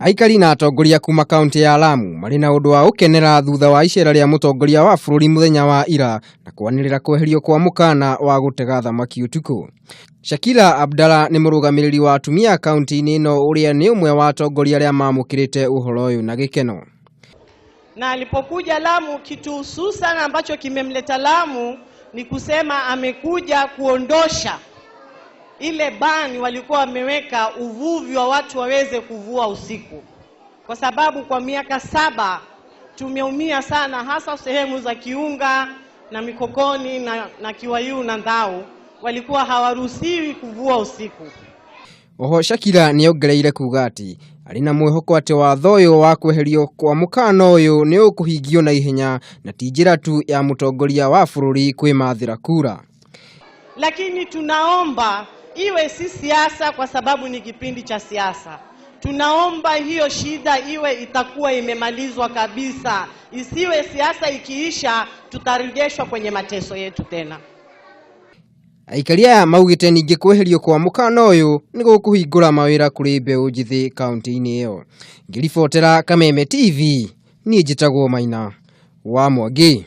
Aikari na atongoria kuma kaunti ya Lamu marĩ na ũndũ wa gũkenera thutha wa icera rĩa mũtongoria wa bũrũri mũthenya wa ira na kwanĩrĩra kweherio kwa mũkana wa gũtega thamaki ũtukũ. Shakila Abdalla nĩ mũrũgamĩrĩri wa atumia kaunti-inĩ ĩno ũrĩa nĩ ũmwe wa atongoria arĩa mamũkĩrĩte ũhoro ũyũ na gĩkeno. Na alipokuja Lamu, kitu hususan ambacho kimemleta Lamu ni kusema amekuja kuondosha ile ban walikuwa wameweka uvuvi wa watu waweze kuvua usiku, kwa sababu kwa miaka 7 tumeumia sana, hasa sehemu za Kiunga na Mikokoni na Kiwayu na Ndau walikuwa hawaruhusiwi kuvua usiku. Oho Shakila nĩongereire kuga atĩ arĩ na mwĩhoko atĩ watho ũyũ wa kweherio kwa mũkana ũyũ nĩ ũkũhingio na ihenya na ti njĩra tu ya mũtongoria wa bũrũri kwĩmathĩra kura. Lakini tunaomba iwe si siasa, kwa sababu ni kipindi cha siasa. Tunaomba hiyo shida iwe itakuwa imemalizwa kabisa, isiwe siasa ikiisha tutarejeshwa kwenye mateso yetu tena. Aikari aya maugĩte ningĩ kweherio kwa mũkana ũyũ nĩ gũkũhingũra mawĩra kũrĩ mbeũ njĩthĩ kaunti-inĩ ĩyo. Ngĩribotera Kameme TV, niĩ njĩtagwo Maina wa Mwangi.